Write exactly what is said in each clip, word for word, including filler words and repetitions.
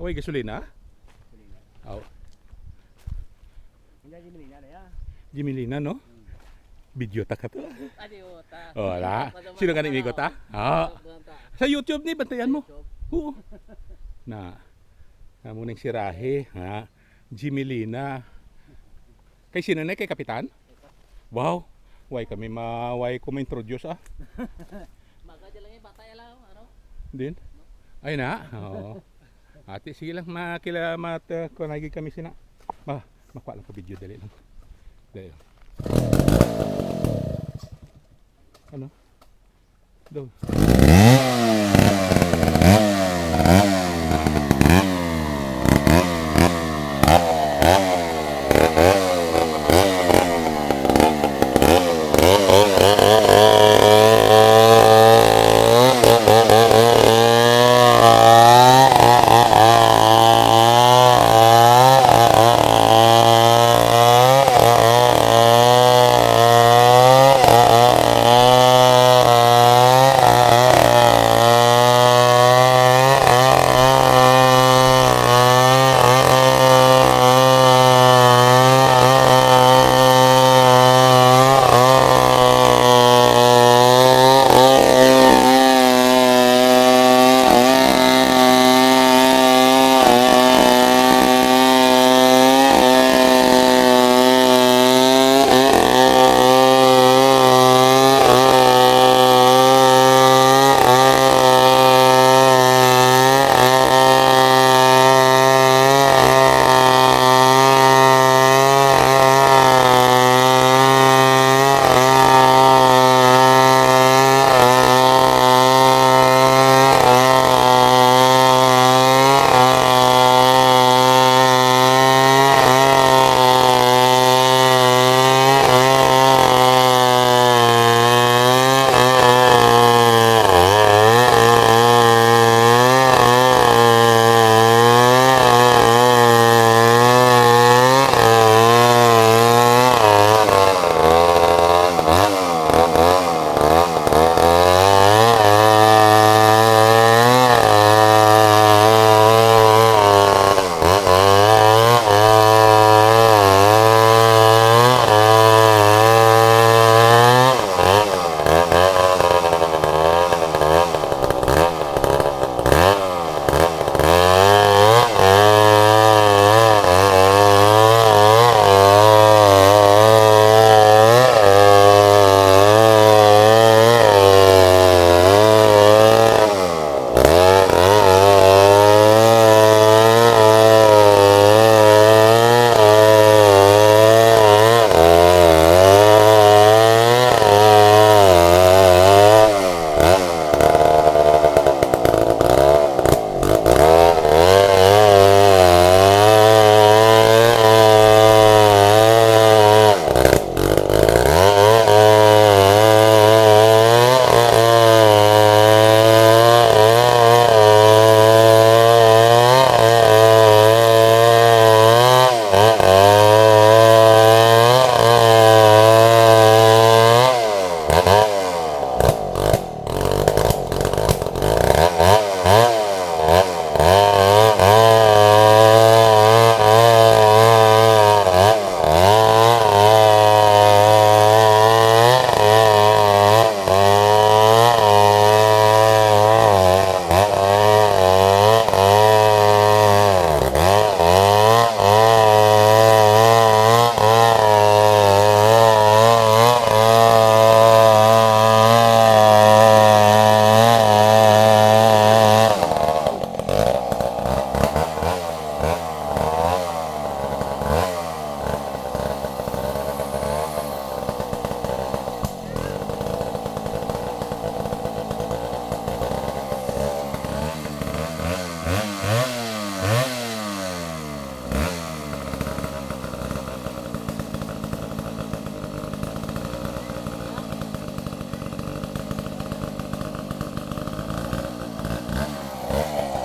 Uy, gasolina? Aw. Hindi, Jimelina na yan. Jimelina, no? Video ta ka to. Adi, oh, ta. Oh, wala. Sino gani, amigo ta? Ah. Sa YouTube ni, bantayan mo. Oo. Na. Amo ning sirahe, ha? Jimelina. Kay sino na? Kay Kapitan? Wow. Why kami ma-, why ko ma-introduce, ah? Baga dyan lang yung bata, yala, ano? Din? Ay na? Oo. Ate, sige lang, makila-, mat-, uh, kunay gid kami sina. Ma, makuha lang ko video, dali lang. Dali lang. Ano? Daw.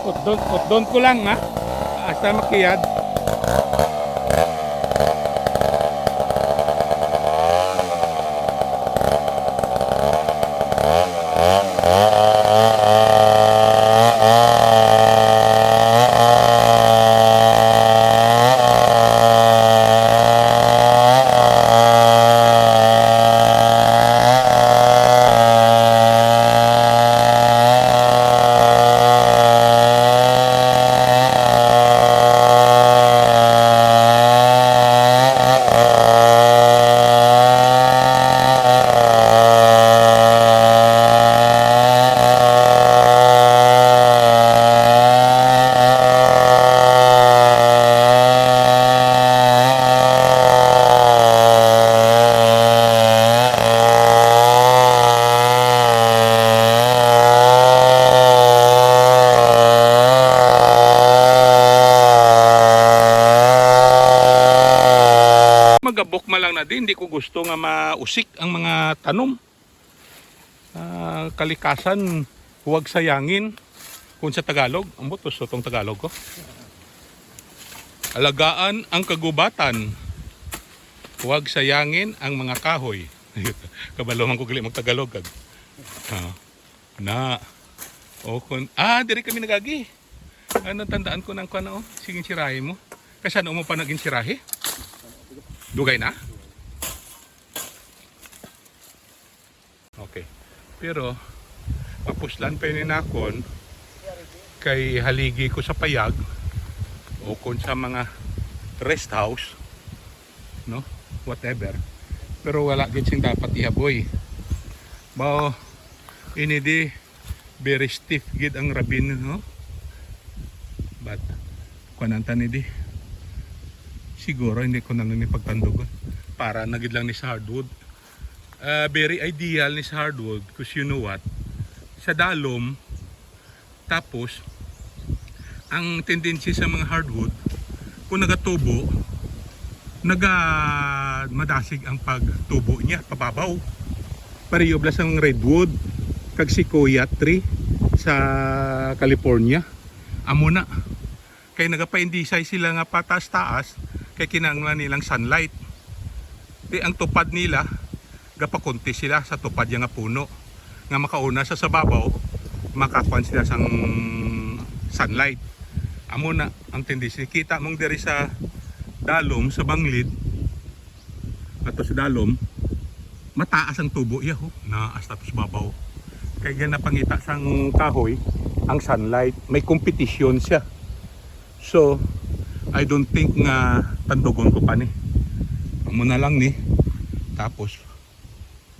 Utdon, utdon ko lang, ha? Hasta makiyad. Ang na din, di ko gusto nga mausik ang mga tanom. Ah, kalikasan, huwag sayangin. Kung sa Tagalog, ang butos tong Tagalog ko. Alagaan ang kagubatan. Huwag sayangin ang mga kahoy. Kabalo man ko gali mag-Tagalog kag. Ah, na. O kun, ah, diri kami nagagi. Ano, tandaan ko nang kuan, oh. Sige, sirahe mo. Kasi ano mo pa naging sirahe? Dugay na? Okay. Pero mapuslan pa yun nakon kay haligi ko sa payag o kung sa mga rest house, no? Whatever. Pero wala gid sing dapat ihaboy. Mao ini di, very stiff gid ang rabin, no? But kuanan ta ni di. Siguro hindi ko na lang ni pagtandugon. Para na gid lang ni sa hardwood. Ah, very ideal ni sa hardwood, 'cause you know what? Sa dalom, tapos, ang tendency sa mga hardwood, kung nagatubo, naga-, madasig ang pagtubo niya, pababaw. Pareho bala sa mga redwood, kag sequoia tree sa California. Amo na. Kay nagapaindisay sila nga pataas-taas, kay kinahanglan nilang sunlight. Di ang tupad nila, gapakunti sila sa tupad ya nga puno. Nga makauna sa, sa babaw, makakuan sila sang sunlight. Amo na ang tendency. Kita mong diri sa dalom, sa banglid, ato sa dalom, mataas ang tubo iya, ho. Na hasta to sa babaw. Kay gana pangita sang kahoy, ang sunlight, may competition siya. So, I don't think nga tandugon ko pa ni. Amo na lang ni. Tapos,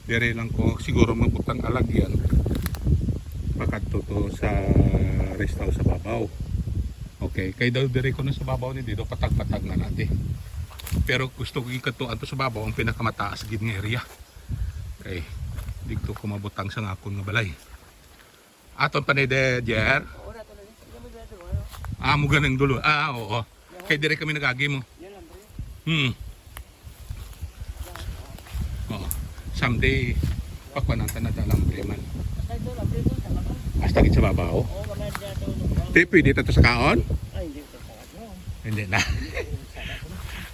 dire lang ko siguro mabutang alagyan pakadto to sa rest house sa babaw. Okay, kay daw dire ko na sa babaw ni dito, patag-patag na natin. Pero gusto ko ikadto anto sa babaw ang pinakamataas gid nga area. Okay, dito ko mabutang sa akon nga balay. Aton pa ni de, Jer? Oo, na to na ni. Hindi mo dito, ano? Ah, mo ganang dulo. Ah, oo. Kay dire kami nagagi mo. Yan lang, bro. Hmm. Oo. Someday, pakuanan ta na dalang breman. Basta ito lang, bro, sa baba. Hasta gid sa babaw. Oo, wala dyan ito, ano, bro. Di, pwede ta to sa kaon? Ay, hindi ito sa kaon. Hindi na.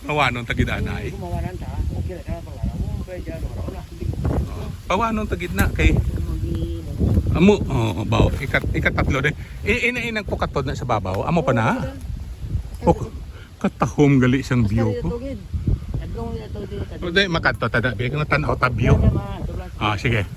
Pawanon ta gid, anay. Kung mawanan ta, okay na ka, pag alam mo, kaya dyan, wala, wala. Hindi ko. Oo. Pawanon ta gid na kay amo, oh, baw, ikat, ikatatlo de. I-, ina-, inang pukatod na sa babaw. Amo pa na? Puk-, katahom gali sang view ko. O, di, makadto ta da, bi, kung tan-aw ta view. Ah, sige.